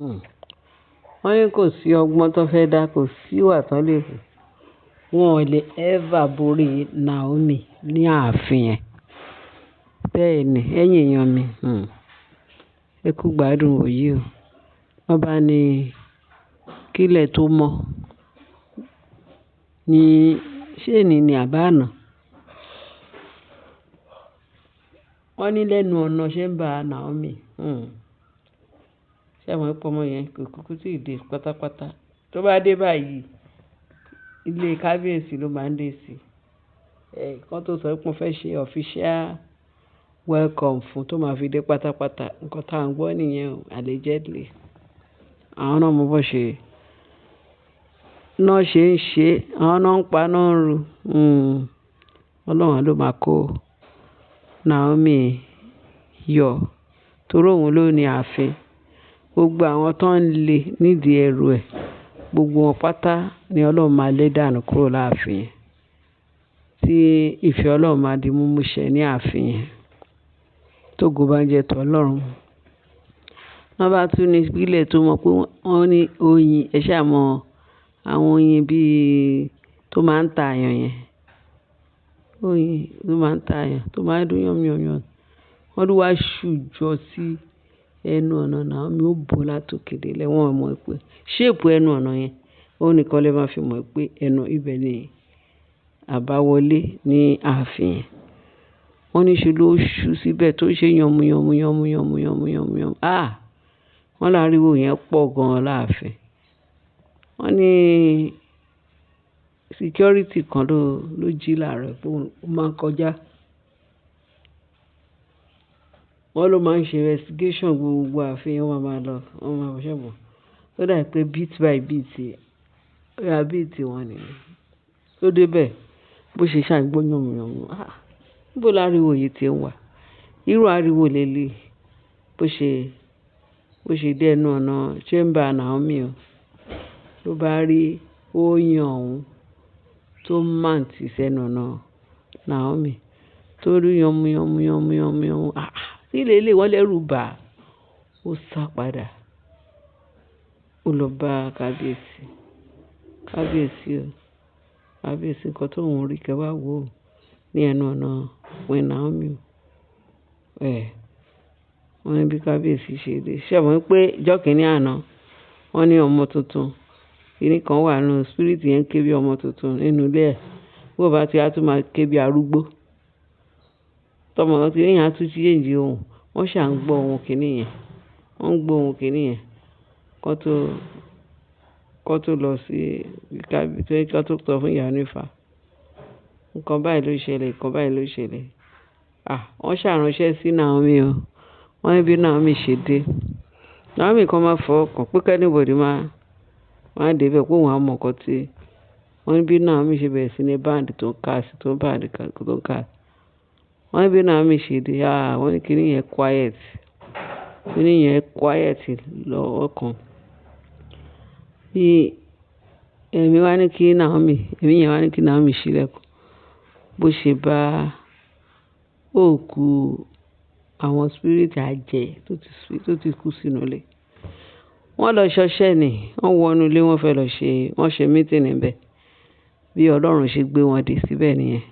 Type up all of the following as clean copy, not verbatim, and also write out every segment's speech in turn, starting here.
Hmm. Wọ́n ní kò sí ọgbọ́n tó fẹ́ dá, kò sí ìwà tán lè hù. Wọn ò lè ever borí Naomi ní ààfin yẹn. Bẹ́ẹ̀ ni, ẹ̀yin èèyàn mi, ẹ kú gbádùn òye o. Wọ́n bá ní kílẹ̀ tó mọ́ ní ṣé èní ni àbá àná. Wọ́n ní lẹ́nu ọ̀nà chamber Naomi. Ṣé ẹ mọ̀ pé ọmọ yẹn kò kúkú tí ì dé pátápátá. Tó bá dé báyìí, ilé kábíyèsí ló máa ń dé sí. Ẹ̀ kan tó sọ pé wọ́n fẹ́ ṣe official welcome fún tó máa fi dé pátápátá. Nǹkan tá à ń gbọ́ nìyẹn o, allegedly. Àwọn náà mọ bó ṣe, náà ṣe ń ṣe, àwọn náà ń pa náà ń ru. Ọlọ́run ló máa kó Naomi yọ, torí òun ló ní ààfin. Gbogbo àwọn tó ń lé nídìí ẹrù ẹ̀, gbogbo wọn pátá ni Ọlọ́run máa lé dànù kúrò láàfin yẹn. Tí ìfẹ́ Ọlọ́run máa di múmú ṣẹ ní ààfin yẹn. Tógo bá ń jẹ tó Ọlọ́run. Wọ́n bá tún ní ìpìlẹ̀ tó mọ̀ pé wọ́n ní oyin, ẹ ṣà mọ̀ àwọn oyin bí tó máa ń ta àyàn yẹn. Oyin tó máa ń ta àyàn, tó máa ń dún yànm yànm yànm. Wọ́n ló wá ṣù jọ sí ẹnu ọ̀nà Naomi, ó bò látòkè dé ilẹ̀. Wọ́n ò mọ̀ pé shape ẹnu ọ̀nà yẹn, òun nìkan lè máa fi mọ̀ pé ẹnu ibẹ̀ ni àbáwọlé ní ààfin yẹn. Wọ́n ní ṣe ló ṣú síbẹ̀ tó ṣe yànmù yànmù yànmù yànmù yànmù yànmù yànmù. Ah! Wọ́n láriwo yẹn pọ̀ gan láàfin. Wọ́n ní security kan ló jí láàárọ̀ pé ó máa ń kọjá. Wọ́n ló máa ń ṣe investigation gbogbo ààfin, wọ́n máa lọ, wọ́n máa ṣẹ̀ mọ̀. Ó dà pé bit by bit, ó yà bit wọn nìyẹn. Ó dé bẹ́ẹ̀, bó ṣe ṣà ń gbọ́ yànmù yànmù. Ah! Níbo láriwo yìí tí ń wà? Irú ariwo lèléyi. Bó ṣe dé ẹnu ọ̀nà chamber Naomi o. Ló bá rí oyin ọ̀hún tó mount sẹ́nu ọ̀nà Naomi. Tó rí yànmù yànmù yànmù yànmù yànmù. Ah! Kí lèléyi wọ́n lẹ́rù bà. Ó sá padà. Ó lọ bá kábíyèsí. Kábíyèsí o. Kábíyèsí nǹkan tó ń rí kẹ́ wá wò ó ní ẹnu ọ̀nà Queen Naomi o. Ẹ̀, wọ́n ní bí kábíyèsí ṣe dé. Ṣé ẹ mọ̀ pé ọjọ́ kìíní àná wọ́n ní ọmọ tuntun. Kíní kan wà nínú spirit yẹn ń ké bí ọmọ tuntun nínú ilé ẹ̀. Bó bá ti á tún máa ké bí arúgbó. Tọmọ kíní yẹn á tún change ohùn. Wọ́n ṣà ń gbọ́ ohùn kíní yẹn. Wọ́n ń gbọ́ ohùn kíní yẹn. Kó tó lọ sí kó tó sọ fún ìyá onífá. Nǹkan báyìí ló ṣẹlẹ̀, nǹkan báyìí ló ṣẹlẹ̀. Ah! Wọ́n ṣà ránṣẹ́ sí Naomi o. Wọ́n ní bí Naomi ṣe dé. Naomi kan máa fọwọ́ kàn pé kí anybody máa dé bẹ́ẹ̀ pé òun á mọ̀ nǹkan tí wọ́n ní bí Naomi ṣe bẹ̀rẹ̀ sí ní bind tó ń cast, tó ń bind tó ń cast. Wọ́n ní bí Naomi ṣe dé, ah! Wọ́n ní kíní yẹn quiet. Kíní yẹn quiet lọ́wọ́ kan. Bí ẹ̀mí wá ní kí Naomi, ẹ̀mí yẹn wá ní kí Naomi ṣí ìlẹ̀kùn. Bó ṣe bá òkú àwọn spirit àjẹ́ tó ti kú sínú ilé. Wọ́n lọ ṣọṣẹ́ ni, wọ́n wọ inú ilé, wọ́n fẹ́ lọ ṣe, wọ́n ṣe meeting níbẹ̀. Bí Ọlọ́run ṣe gbé wọn dé síbẹ̀ nìyẹn.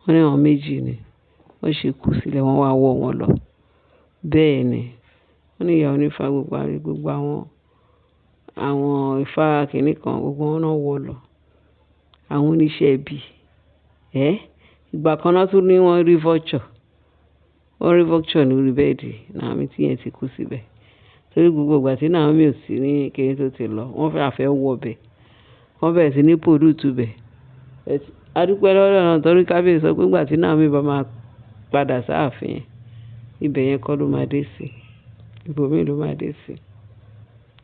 Wọ́n ní àwọn méjì ni. Wọ́n ṣe kú sílẹ̀, wọ́n wá wọ́ wọn lọ. Bẹ́ẹ̀ ni. Wọ́n ní ìyá onífá gbogbo àwọn ifá kìnì kan gbogbo wọn náà wọ́ lọ. Àwọn oníṣẹ́ ibi. Ẹ́, ìgbà kan náà tún ní wọ́n rí vulture. Wọ́n rí vulture lórí bẹ́ẹ̀dì Naomi tí yẹn ti kú síbẹ̀. Torí gbogbo ìgbà tí Naomi ò sí ní kíní tó ti lọ, wọ́n fẹ́ fẹ́ wọ bẹ̀. Wọ́n bẹ̀rẹ̀ sí ní pollute bẹ̀. A dúpẹ́ lọ́wọ́ Ọlọ́run torí kábíyèsí sọ pé ìgbà tí Naomi bá máa padà sáàfin, ibẹ̀ yẹn kọ́ ló máa dé sí. Ibòmíì ló máa dé sí.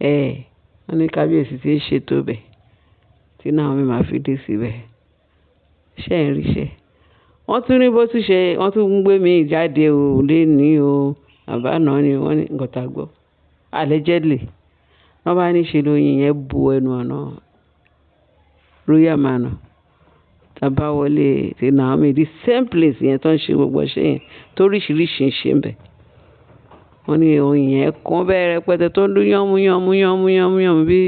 Ẹ̀, wọ́n ní kábíyèsí tí ń ṣètò bẹ̀ tí Naomi máa fi dé síbẹ̀. Ṣé ẹ̀ ń ríṣẹ́? Wọ́n tún ní bó tún ṣe, wọ́n tún ń gbé mi jáde o léèní o. Àbá àná ni wọ́n ní nǹkan tá gbọ́. Allegedly. Wọ́n bá ní ṣe lóyin yẹn bo ẹnu ọ̀nà Royal Manor. Àbáwọlé ti Naomi, the same place yẹn tó ń ṣe gbogbo iṣẹ́ yẹn tó oríṣiríṣi ń ṣe ń bẹ̀. Wọ́n ní oyin yẹn kún bẹ́ẹ̀ rẹpẹtẹ tó ń dún yánmú yánmú yánmú yánmú yánmú bí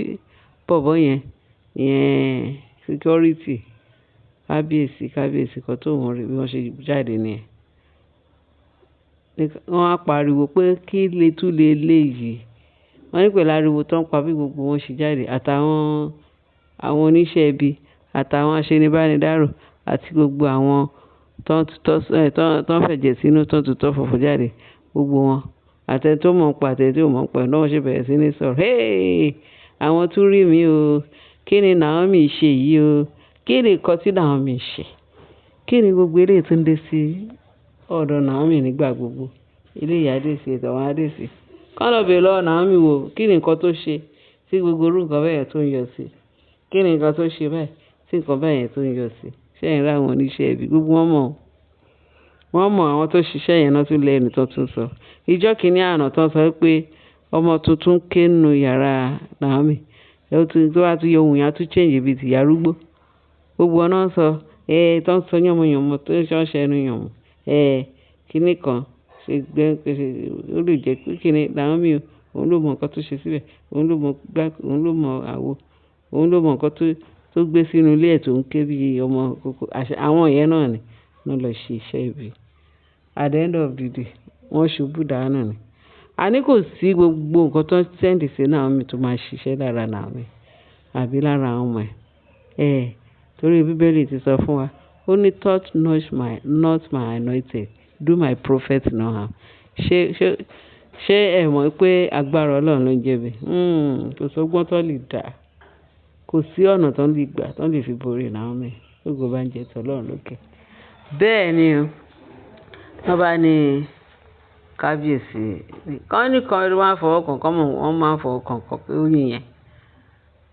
bọ̀bọ́ yẹn, ìyẹn security kábíyèsí kábíyèsí kan tó ń rí bí wọ́n ṣe jáde nìyẹn. Wọ́n á pariwo pé kí le tún lè léyìí. Wọ́n ní pẹ̀lú ariwo tó ń pa bí gbogbo wọn ṣe jáde àtàwọn àwọn oníṣẹ́ ibi àtàwọn aṣenibánidárò àti gbogbo àwọn tó ń tutọ́ tó ń fẹ̀jẹ̀ sínú tó ń tutọ́ funfun jáde gbogbo wọn àti ẹni tó mọ̀ ń pa àti ẹni tí ò mọ̀ ń pa ẹ̀ náà wọ́n ṣe bẹ̀rẹ̀ sí ní sọ̀rọ̀. "Hey! Àwọn tún rí mi o. Kí ni Naomi ṣe yìí o? Kí ni nǹkan tí Naomi ṣe? Kí ni gbogbo eléyìí tó ń dé sí ọ̀dọ̀ Naomi nígbà gbogbo? Eléyìí á dé sí, tọ̀hún á dé sí." Kán lọ bèèrè lọ́wọ́ Naomi wò, kí ni nǹkan tó ṣe tí gbogbo irú nǹkan bẹ́ẹ̀ yẹn tó ń yọ sí? Kí ni nǹkan tó ṣe báyìí tí nǹkan bẹ́ẹ̀ yẹn tó ń yọ sí? Ṣé ẹ̀ ń rí àwọn oníṣẹ́ ibi? Gbogbo wọn mọ̀. Wọ́n mọ̀ àwọn tó ṣiṣẹ́ yẹn náà tún lẹ́nu tó tún sọ. Ìjọ́ kìíní àná tó ń sọ pé ọmọ tuntun ké nínú yàrá Naomi. Ó tún, tó bá tún yọ ohùn yẹn á tún change bí ti ìyá arúgbó. Gbogbo wọn náà ń sọ, tó ń sọ yànmùyànmú tó ń ṣe ẹnu yànmù. Kíni kan ṣe gbẹ́, ṣe, ó lè jẹ́ pé kíni Naomi o, òun ló mọ nǹkan tó ṣe síbẹ̀, òun ló mọ gbá, òun ló mọ àwo, òun ló mọ nǹkan tó gbé sínú ilé ẹ̀ tó ń ké bí ọmọ kòkó. Àṣẹ, àwọn yẹn náà ni wọ́n lọ ṣe iṣẹ́ ibi. At the end of the day, wọ́n ṣubú dànù ni. A ní kò sí gbogbo nǹkan tó ń send sí Naomi tó máa ṣiṣẹ́ lára Naomi àbí lára àwọn ọmọ ẹ̀. Torí Bíbélì ti sọ fún wa, ó ní touch not my anointed, do my prophet no harm. Ṣé, ṣé, ṣé ẹ mọ̀ pé agbára Ọlọ́run ló ń jẹ bẹ́ẹ̀? Kò sí ọgbọ́n tó lè dá. Kò sí ọ̀nà tó lè gbà tó lè fi borí Naomi. Ògo bá ń jẹ ti Ọlọ́run lókè. Bẹ́ẹ̀ ni o. Wọ́n bá ní kábíyèsí, kán ní kan ló máa ń fọwọ́ kan, kán mọ̀ wọ́n máa ń fọwọ́ kan kan pé oyin yẹn.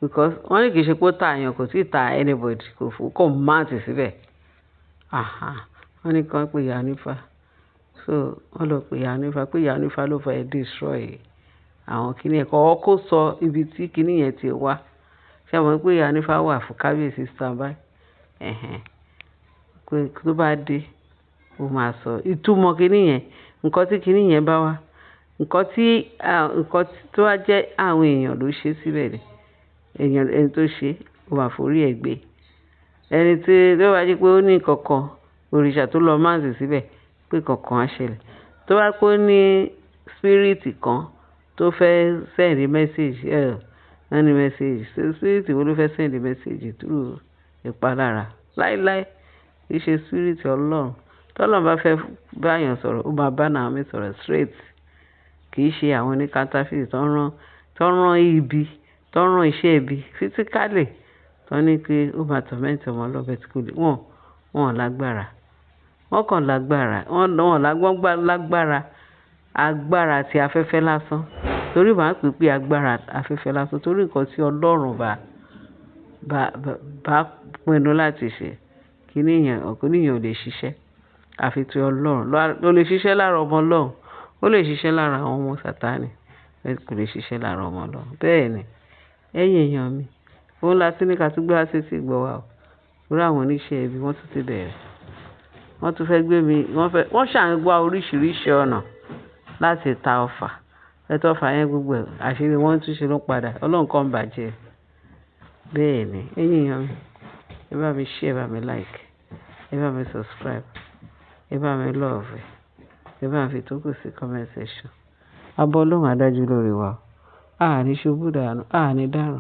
Because wọ́n ní kì í ṣe pé ó ta èèyàn, kò tíì ta anybody, kò fò, kò mount síbẹ̀. Àhá. Wọ́n ní kí wọ́n pe ìyá onífá. So wọ́n lọ pe ìyá onífá pé ìyá onífá ló fẹ́ destroy àwọn kíní ẹ̀. Kọ́ kó sọ ibi tí kíní yẹn ti wá. Ṣé ẹ mọ̀ pé ìyá onífá wà fún kábíyèsí standby? Ẹ̀hẹn. Pé tó bá dé, ó máa sọ ìtumọ̀ kíní yẹn. Nǹkan tí kíní yẹn bá wá, nǹkan tí, nǹkan tó bá jẹ́ àwọn èèyàn ló ṣe síbẹ̀ ni. Èèyàn, ẹni tó ṣe, ó máa forí ẹ gbé. Ẹni tí, tó bá jẹ́ pé ó ní nǹkan kan, òrìṣà tó lọ mount síbẹ̀ pé nǹkan kan á ṣẹlẹ̀. Tó bá pé ó ní spirit kan tó fẹ́ send message, wọ́n ní message. Spirit wo ló fẹ́ send message through ìpalára? Láíláí, kì í ṣe spirit Ọlọ́run. Tí Ọlọ́run bá fẹ́ bá èèyàn sọ̀rọ̀, ó máa bá Naomi sọ̀rọ̀ straight. Kì í ṣe àwọn oní counterfeit tó ń rán ibi, tó ń rán iṣẹ́ ibi physically. Tó ní pé ó máa torment ọmọ ọlọ́bẹ tí kò lè. Wọ́n, wọ́n ò lágbára. Wọ́n kàn lágbára. Wọ́n, wọ́n lágbára agbára tí afẹ́fẹ́ lásán. Torí màá pè pé agbára afẹ́fẹ́ lásán. Torí nǹkan tí Ọlọ́run bá pinnu láti ṣe, kíní yẹn, kíní yẹn ò lè ṣiṣẹ́. Àfi tí Ọlọ́run. Ó lè ṣiṣẹ́ lára ọmọ Ọlọ́run. Ó lè ṣiṣẹ́ lára àwọn ọmọ Sátánì. Kò lè ṣiṣẹ́ lára ọmọ Ọlọ́run. Bẹ́ẹ̀ ni. Ẹ̀yin èèyàn mi, òun la tí ní ká tún gbé wá sí etí ìgbọ́ wa o. Torí àwọn oníṣẹ́ ibi wọ́n tún ti bẹ̀rẹ̀. Wọ́n tún fẹ́ gbé mi, wọ́n fẹ́, wọ́n ṣà ń wá oríṣiríṣi ọ̀nà láti ta ọfà. Ẹ tọ́ ọfà yẹn gbogbo ẹ̀, àṣírí wọ́n tún ṣe ló ń padà. Ọlọ́run kan bàjẹ́. Bẹ́ẹ̀ ni. Ẹ̀yin èèyàn mi, ẹ bá mi share, ẹ bá mi like, ẹ bá mi subscribe, ẹ bá mi love, ẹ bá mi fi tókù sí comment section. Abọ́ Ọlọ́run á dájú lórí wa o. A ní ṣubú dànù, a ní dànù.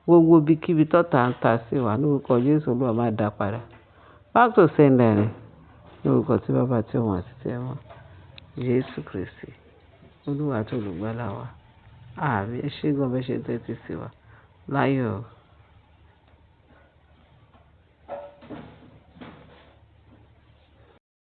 Gbogbo ibi kí ibi tó ta ń ta sí wa lórúkọ Jésù Olúwa máa dà padà. Back to sender ni. Lórúkọ tí Baba tí ọmọ àti tí ẹ̀mọ́. Jésù Kristi. Olúwa àti olùgbàlà wa. Àmín. Ẹ ṣé gan bẹ́ ṣe ń tẹ́tí sí wa. Láyọ̀ o.